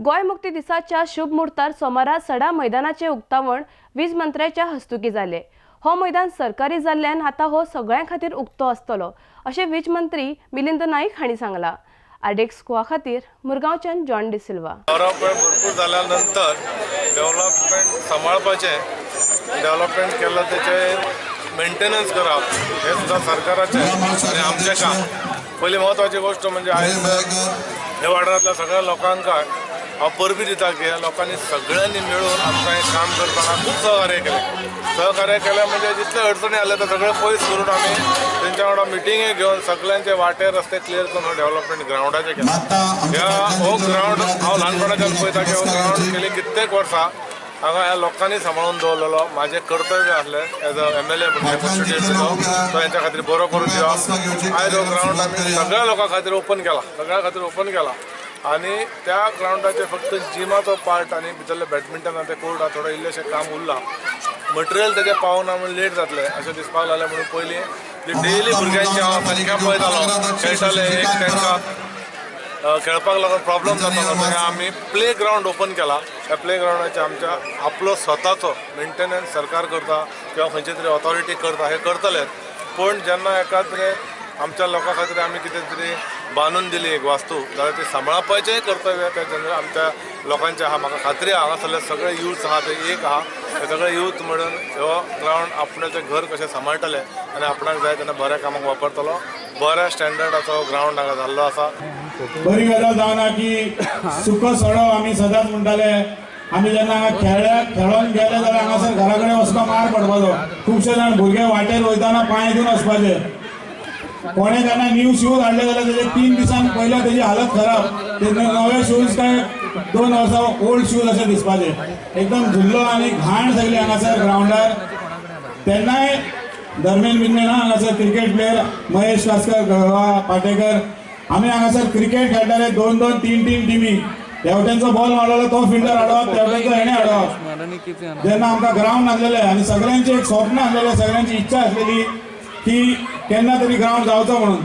गोंय मुक्ती दिसाच्या शुभ मुहूर्तार सोमारा सडा मैदानाचे उक्तावण वीज मंत्र्याच्या हस्तुकी जाले. हो मैदान सरकारी जाल्ल्यान आतां हो सगळ्यां खातीर उक्तो आसतलो अशें वीज मंत्री मिलिंद नाईक हांणी सांगलां. आरडीएक्स गोवा खातीर मुरगांवच्यान जॉन डिसिल्वा. डेव्हलपमेंट भरपूर जाल्या नंतर डेव्हलपमेंट सांबाळपाचें, डेव्हलपमेंट केल्लें तेचें मेंटेनन्स करप हें सुद्दां सरकाराचें आनी आमचें काम. पयली म्हत्वाची गोश्ट म्हणजे आयज ह्या वाठारांतल्या सगळ्या लोकांक हांव परबी दिता की ह्या लोकांनी सगळ्यांनी मेळून आमकां हें काम करतना खूब सहकार्य केलें. सहकार्य केलें म्हणजे जितले अडचणी आसले ते सगळे पयस करून आमी तेंच्या वांगडा मिटिंगे घेवन सगळ्यांचे वाटे रस्ते क्लियर करून डेव्हलपमेंट ग्रावंडाचें केलें. ह्या हो ग्रावंड हांव ल्हानपणाच्यान पळयता की हो ग्रावंड गेली कित्येक वर्सां हांगा ह्या लोकांनी सांबाळून दवरलेलो. म्हाजें कर्तव्य आसलें एज अ एमएलए म्हणून कॉन्स्टिट्युएन्सीचो तो हेंच्या खातीर बरो करून दिवप. आयज हो ग्रावंड आमी सगळ्या लोकां खातीर ओपन केला, सगळ्या खातीर ओपन केला आनी त्या ग्रावंडाचे फक्त जिमाचो पार्ट आनी भितरले बॅडमिंटन ते कोर्ट आहा, थोडो इल्लेशें काम उरलां. मटेरियल तेजें पावना म्हणून लेट जातलें अशें दिसपाक लागलें. म्हणून पयलीं डेली भुरग्यांची हांव सारकें पळयतालो, खेळटाले, एक तांकां खेळपाक लागून प्रॉब्लम जातालो. थंय आमी प्ले ग्रावंड ओपन केला. त्या प्ले ग्रावंडाचे आमच्या आपलो स्वताचो मेंटेनन्स सरकार करता किंवा खंयची तरी ऑथॉरिटी करता, हे करतलेच. पूण जेन्ना एकाद्रे आमच्या लोकां खातीर आमी कितें तरी बांदून दिली एक वास्तू जाल्यार ती सांबाळपाचेंय कर्तव्य त्या जनरल आमच्या लोकांचें आहा. म्हाका खात्री आहा, हांगासरले सगळे यूथ आहा ते एक आहा. ते सगळे यूथ म्हणून हो ग्रावंड आपणाचें घर कशें सांबाळटले आनी आपणाक जाय तेन्ना बऱ्या कामाक वापरतलो. बऱ्या स्टँडर्डाचो ग्रावंड हांगा जाल्लो आसा. बरी गजाल जावना की सुको सडो आमी सदांच म्हणटाले. आमी जेन्ना हांगा खेळ्ळे, खेळोन गेले जाल्यार हांगासर घरा कडेन वचपाक मार पडपाचो. खुबशे जाण भुरगे वाटेर वयताना पांय दिवन वचपाचे. कोणे केन्ना न्यू शूज हाडले जाल्यार तेजे 3 दिसान पयले तेजी हालत खराब. ते नवे शूज काय 2 वर्सां ओल्ड शूज अशें दिसपाचे. एकदम धुल्लो आनी घाण सगळी हांगासर ग्रावंडार. तेन्नाय धर्मेन बिन्ने ना हांगासर क्रिकेट प्लेयर महेश कासकर, गवा पाटेकर, आमी हांगासर क्रिकेट खेळटाले. दोन दोन तीन तीन टिमी. हेवटेनचो बॉल मारलेलो तो फिल्डर हाडप, तेवटेनचो हेणे हाडप. जेन्ना आमकां ग्रावंड नासलेले आनी सगळ्यांचे एक स्वप्न आसलेलें, सगळ्यांची इच्छा आसलेली की केन्ना तरी ग्रावंड जावचो म्हणून.